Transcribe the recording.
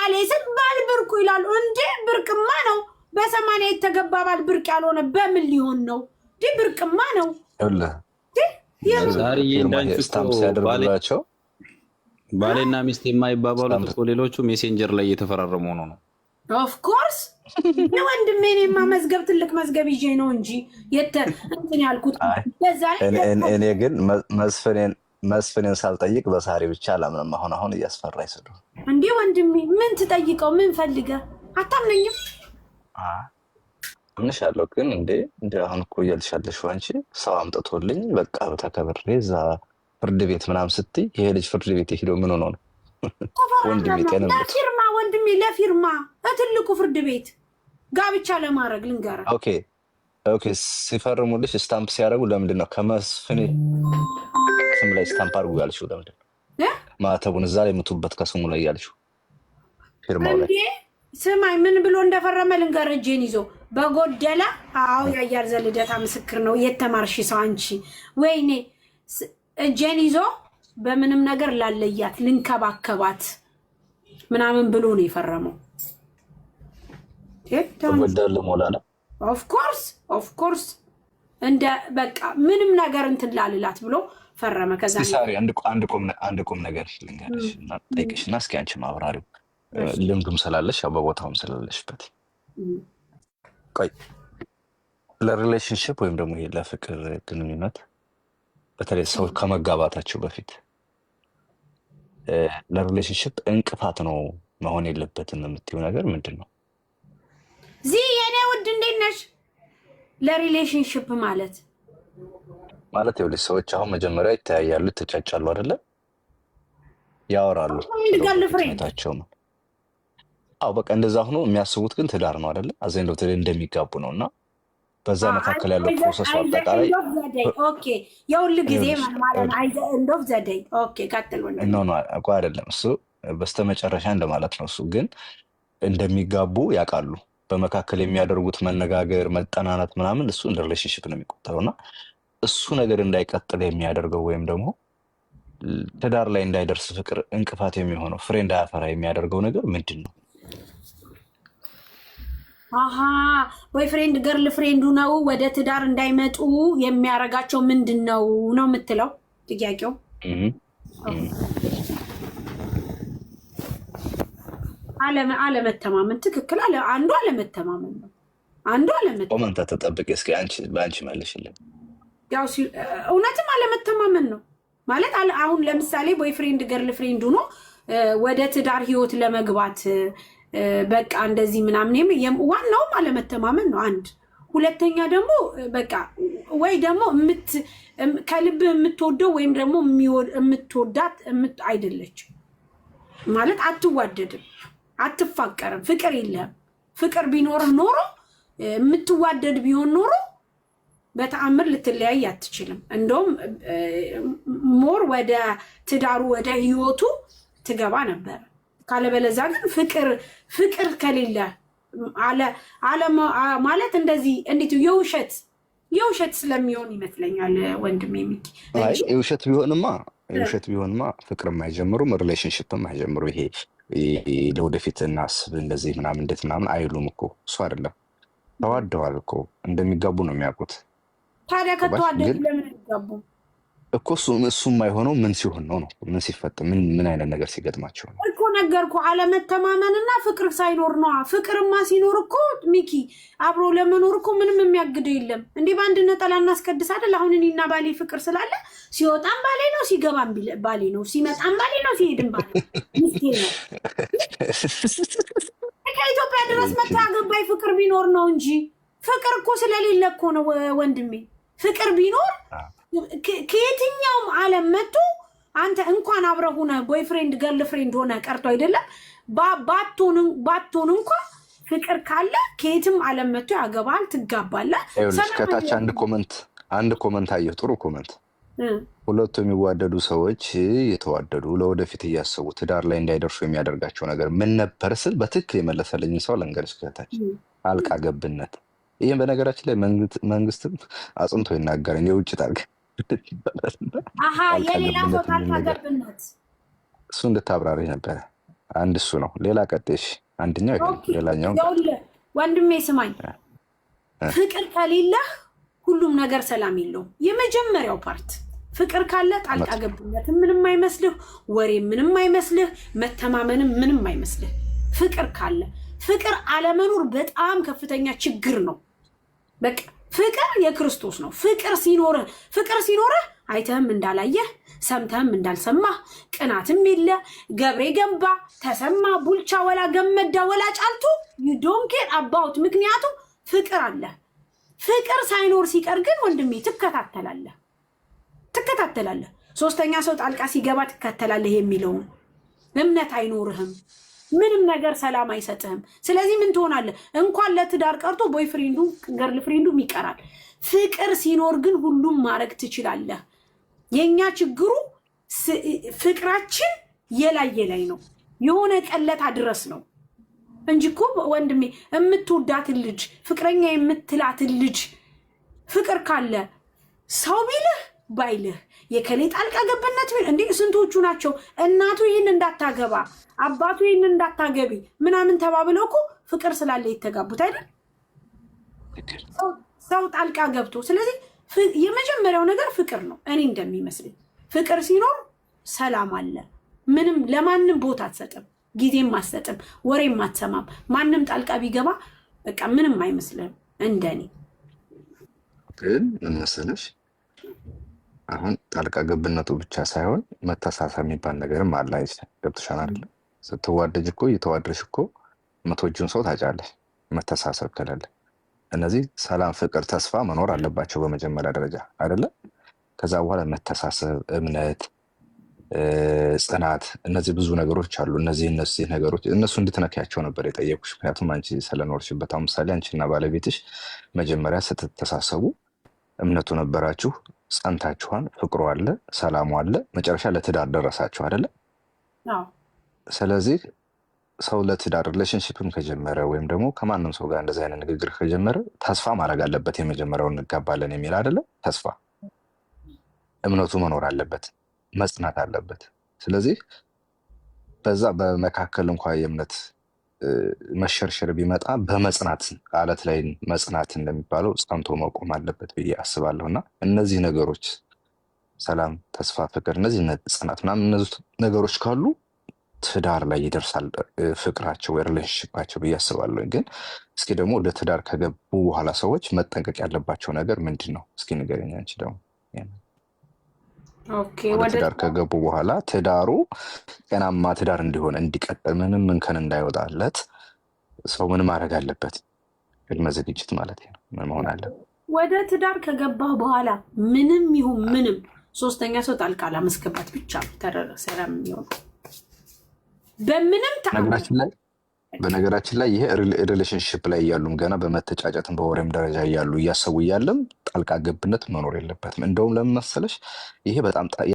ባሌ ስል ባል ብርቁ ይላሉ። እንዴ ብርቅማ ነው። በ80 የተገባ ባል ብርቅ ያልሆነ በምን ሊሆን ነው? እንዲህ ብርቅማ ነው። ዛሬ እንዳንቺ stamp ሲያደርጉላቸው ባሌና ሚስት የማይባባሉት እኮ ሌሎቹ Messenger ላይ እየተፈራረሙ ሆኖ ነው። Of course ወንድሜ፣ እኔማ መዝገብ ትልቅ መዝገብ ይዤ ነው እንጂ እንትን ያልኩት። በዛ እኔ ግን መስፍኔን ሳልጠይቅ በሳሪ ብቻ አላምንም። አሁን አሁን እያስፈራኝ ስሉ እንዴ ወንድሜ፣ ምን ትጠይቀው? ምን ፈልገ? አታምነኝም? አምንሻለሁ፣ ግን እንዴ እንደ አሁን እኮ እያልሻለሽ አንቺ ሰው አምጥቶልኝ በቃ ተከብሬ እዛ ፍርድ ቤት ምናምን ስትይ ይሄ ልጅ ፍርድ ቤት የሄደው ምን ሆኖ ነው? ወንድሜ ጤንነቱ ለፊርማ ወንድሜ፣ ለፊርማ በትልቁ ፍርድ ቤት ጋብቻ ለማድረግ ልንገርህ። Okay፣ ሲፈርሙልሽ stamp ሲያደርጉ ለምንድን ነው ከመስፍኔ ስም ላይ stamp አድርጉ ያልሽው? ለምንድን ነው ማተቡን እዛ ላይ የምቱበት ከስሙ ላይ ያልሽው ፊርማው ላይ? እንዴ ስማኝ፣ ምን ብሎ እንደፈረመ ልንገርህ። እጄን ይዞ በጎደለ። አዎ ያያል ዘልደታ ምስክር ነው። የተማርሽ ሰው አንቺ። ወይኔ እጄን ይዞ በምንም ነገር ላለያት ልንከባከባት ምናምን ብሎ ነው የፈረመው። በጎደለ ሞላላ። Of course, of course፣ እንደ በቃ ምንም ነገር እንትን ላልላት ብሎ ፈረመ። ከዛ ሳሪ፣ አንድ ቁም ነገር ልንገርሽ እና ጠይቅሽ እና እስኪ አንቺ ማብራሪው ልምዱም ስላለሽ ያው በቦታውም ስላለሽበት። ቆይ፣ ለ relationship ወይም ደግሞ ይሄ ለፍቅር ግንኙነት በተለይ ሰው ከመጋባታቸው በፊት ለ relationship እንቅፋት ነው መሆን የለበትም የምትይው ነገር ምንድን ነው? ዚ የኔ ውድ እንዴት ነሽ? ለ relationship ማለት? ማለት ይኸውልሽ፣ ሰዎች አሁን መጀመሪያ ይተያያሉ፣ ይተጫጫሉ አይደለ? ያወራሉ ስለ girlfriend ሁኔታቸው ነው። አዎ በቃ እንደዛ ሆኖ የሚያስቡት ግን ትዳር ነው አይደለ? አዘንዶ እንደሚጋቡ ነው እና በዛ መካከል ያለው process ኡ አጠቃላይ Okay፣ የሁል ጊዜ ማለት end of the day። Okay፣ ቀጥል ወንድሜ። No, no፣ እኮ አይደለም፣ እሱ በስተመጨረሻ እንደማለት ነው። እሱ ግን እንደሚጋቡ ያውቃሉ። በመካከል የሚያደርጉት መነጋገር፣ መጠናናት ምናምን እሱ እንደ relationship ነው የሚቆጠረው እና እሱ ነገር እንዳይቀጥል የሚያደርገው ወይም ደግሞ ትዳር ላይ እንዳይደርስ ፍቅር እንቅፋት የሚሆነው ፍሬ እንዳያፈራ የሚያደርገው ነገር ምንድን ነው? አሀ፣ boyfriend girlfriend ኡ ነው ወደ ትዳር እንዳይመጡ የሚያደርጋቸው ምንድን ነው ነው የምትለው ጥያቄው? እህ። አለመተማመን። ትክክል። አንዱ አለመተማመን ነው። አንዱ አለመተማመን። Comment ተጠብቅ እስኪ አንቺ በአንቺ መልሽልን። ያው እውነትም አለመተማመን ነው ማለት አሁን ለምሳሌ boyfriend girlfriend ሆኖ ወደ ትዳር ህይወት ለመግባት በቃ እንደዚህ ምናምን ዋናውም አለመተማመን ነው። አንድ ሁለተኛ ደግሞ በቃ ወይ ደግሞ ከልብ የምትወደው ወይም ደግሞ የምትወዳት አይደለችም ማለት አትዋደድም፣ አትፋቀርም፣ ፍቅር የለህም። ፍቅር ቢኖርህ ኖሮ የምትዋደድ ቢሆን ኖሮ በተአምር ልትለያይ አትችልም። እንደውም more ወደ ትዳሩ ወደ ህይወቱ ትገባ ነበር። ካለበለዛ ግን ፍቅር ከሌለ አለ ማለት እንደዚህ እንዴት የውሸት የውሸት ስለሚሆን ይመስለኛል ወንድሜ ሚኪ። አይ የውሸት ቢሆንማ ፍቅርም አይጀምሩም፣ relationship ም አይጀምሩ። ይሄ ለወደፊት እናስብ እንደዚህ ምናምን እንዴት ምናምን አይሉም እኮ። እሱ አይደለም፣ ተዋደዋል እኮ፣ እንደሚጋቡ ነው የሚያውቁት። ታዲያ ገባሽ? ከተዋደዱ ግን ለምን አይጋቡም? እኮ እሱ የማይሆነው ምን ሲሆን ነው ነው ምን ሲፈጠር፣ ምን አይነት ነገር ሲገጥማቸው ነው? እኮ ነገርኩህ፣ አለመተማመንና ፍቅር ሳይኖር ነዋ። ፍቅርማ ሲኖር እኮ ሚኪ አብሮ ለመኖር እኮ ምንም የሚያግደው የለም። እንዲህ በአንድ ነጠላ እናስቀድስ አይደል? አሁን እኔና ባሌ ፍቅር ስላለ ሲወጣም ባሌ ነው፣ ሲገባም ባሌ ነው፣ ሲመጣም ባሌ ነው፣ ሲሄድም ባሌ ሚስቴ ነው። ከኢትዮጵያ ድረስ መጥቶ ያገባኝ ፍቅር ቢኖር ነው እንጂ ፍቅር እኮ ስለሌለ እኮ ነው ወንድሜ። ፍቅር ቢኖር ከየትኛውም ዓለም መጥቶ አንተ እንኳን አብረህ ሆነህ boyfriend girlfriend ሆነ ቀርቶ አይደለም ባትሆን እንኳ ፍቅር ካለ ከየትም ዓለም መጥቶ ያገባል፣ ትጋባለህ። ይኸውልሽ ሰላም ከታች አንድ comment አየሁ፣ ጥሩ comment። ሁለቱ የሚዋደዱ ሰዎች የተዋደዱ ለወደፊት እያሰቡ ትዳር ላይ እንዳይደርሱ የሚያደርጋቸው ነገር ምን ነበር ስል በትክክል የመለሰልኝ ሰው ልንገርሽ ከታች፣ ጣልቃ ገብነት። ይህም በነገራችን ላይ መንግስትም አጽንቶ ይናገራል። የውጭ ጣልቃ ገብነት ይባላል እና አሀ ጣልቃ የሌላ ሰው ገብነት ጣልቃ የሚል ነገር ገብነት እሱ እንድታብራሪ ነበረ። አንድ እሱ ነው። ሌላ ቀጤሽ አንደኛው ይሄ ነው። Okay፣ ሌላኛውን ቀጥ ይኸውልህ ወንድሜ ስማኝ፣ ፍቅር ከሌለህ ሁሉም ነገር ሰላም የለውም። የመጀመሪያው part ፍቅር ካለ ጣልቃ ገብነት ምንም አይመስልህ፣ ወሬ ምንም አይመስልህ፣ መተማመንም ምንም አይመስልህ። ፍቅር ካለ። ፍቅር አለመኖር በጣም ከፍተኛ ችግር ነው። በቃ ፍቅር የክርስቶስ ነው። ፍቅር ሲኖርህ አይተህም እንዳላየህ፣ ሰምተህም እንዳልሰማህ፣ ቅናትም የለ፣ ገብሬ ገንባ ተሰማ ቡልቻ ወላ ገመዳ ወላ ጫልቱ you don't care about፣ ምክንያቱም ፍቅር አለ። ፍቅር ሳይኖር ሲቀር ግን ወንድሜ ትከታተላለህ ትከታተላለህ። ሶስተኛ ሰው ጣልቃ ሲገባ ትከተላለህ የሚለውን እምነት አይኖርህም። ምንም ነገር ሰላም አይሰጥህም። ስለዚህ ምን ትሆናለህ? እንኳን ለትዳር ቀርቶ boyfriend ኡ girlfriend ኡም ይቀራል። ፍቅር ሲኖር ግን ሁሉም ማድረግ ትችላለህ። የእኛ ችግሩ ፍቅራችን የላይ የላይ ነው፣ የሆነ ቀለታ ድረስ ነው እንጂ እኮ ወንድሜ የምትወዳትን ልጅ፣ ፍቅረኛ የምትላትን ልጅ ፍቅር ካለ ሰው ቢልህ ባይልህ፣ የከሌ ጣልቃ ገብነት ቢል፣ እንዴ ስንቶቹ ናቸው እናቱ ይህን እንዳታገባ፣ አባቱ ይህን እንዳታገቢ ምናምን ተባብለው እኮ ፍቅር ስላለ የተጋቡት አይደል? ሰው ጣልቃ ገብቶ። ስለዚህ የመጀመሪያው ነገር ፍቅር ነው። እኔ እንደሚመስለኝ ፍቅር ሲኖር ሰላም አለ። ምንም ለማንም ቦታ አትሰጥም፣ ጊዜም አትሰጥም፣ ወሬም አትሰማም። ማንም ጣልቃ ቢገባ በቃ ምንም አይመስልህም እንደኔ። ግን ምን መሰለሽ፣ አሁን ጣልቃ ገብነቱ ብቻ ሳይሆን መተሳሰብ የሚባል ነገርም አለ። ገብቶሻል አይደለ? ስትዋደጅ እኮ፣ እየተዋደድሽ እኮ የምትወጂውን ሰው ታጫለሽ። መተሳሰብ ከሌለ እነዚህ ሰላም፣ ፍቅር፣ ተስፋ መኖር አለባቸው በመጀመሪያ ደረጃ አይደለ? ከዛ በኋላ መተሳሰብ፣ እምነት፣ ጽናት፣ እነዚህ ብዙ ነገሮች አሉ። እነዚህ ነገሮች እነሱ እንድትነኪያቸው ነበር የጠየኩሽ። ምክንያቱም አንቺ ስለኖርሽበት። አሁን ምሳሌ አንቺና ባለቤትሽ መጀመሪያ ስትተሳሰቡ እምነቱ ነበራችሁ፣ ጸንታችኋል፣ ፍቅሩ አለ፣ ሰላሙ አለ፣ መጨረሻ ለትዳር ደረሳችሁ አይደለ? አዎ። ስለዚህ ሰው ለትዳር relationship ም ከጀመረ ወይም ደግሞ ከማንም ሰው ጋር እንደዚህ አይነት ንግግር ከጀመረ ተስፋ ማድረግ አለበት። የመጀመሪያው እንጋባለን የሚል አይደለም ተስፋ፣ እምነቱ መኖር አለበት፣ መጽናት አለበት። ስለዚህ በዛ በመካከል እንኳ የእምነት መሸርሸር ቢመጣ በመጽናት፣ አለት ላይ መጽናት እንደሚባለው ጸንቶ መቆም አለበት ብዬ አስባለሁ። እና እነዚህ ነገሮች ሰላም፣ ተስፋ፣ ፍቅር፣ እነዚህ ጽናት ምናምን እነዚህ ነገሮች ካሉ ትዳር ላይ ይደርሳል ፍቅራቸው ወይ relationship ኣቸው ብዬ አስባለሁ። ግን እስኪ ደግሞ ወደ ትዳር ከገቡ በኋላ ሰዎች መጠንቀቅ ያለባቸው ነገር ምንድን ነው? እስኪ ንገረኝ አንቺ ደግሞ። Okay። ወደ ወደ ትዳር ከገቡ በኋላ ትዳሩ ጤናማ ትዳር እንዲሆን፣ እንዲቀጥል፣ ምንም እንከን እንዳይወጣለት ሰው ምን ማድረግ አለበት? ቅድመ ዝግጅት ማለት ነው። ምን መሆን አለበት? ወደ ትዳር ከገባህ በኋላ ምንም ይሁን ምንም ሶስተኛ ሰው ጣልቃ ላመስገባት ብቻ ነው ሰላም የሚሆነው። በምንም ተአምር። በነገራችን ላይ ይሄ relationship ላይ እያሉም፣ ገና በመተጫጨትም በወሬም ደረጃ እያሉ፣ እያሰቡ እያለም ጣልቃ ገብነት መኖር የለበትም። እንደውም ለምን መሰለሽ ይሄ በጣም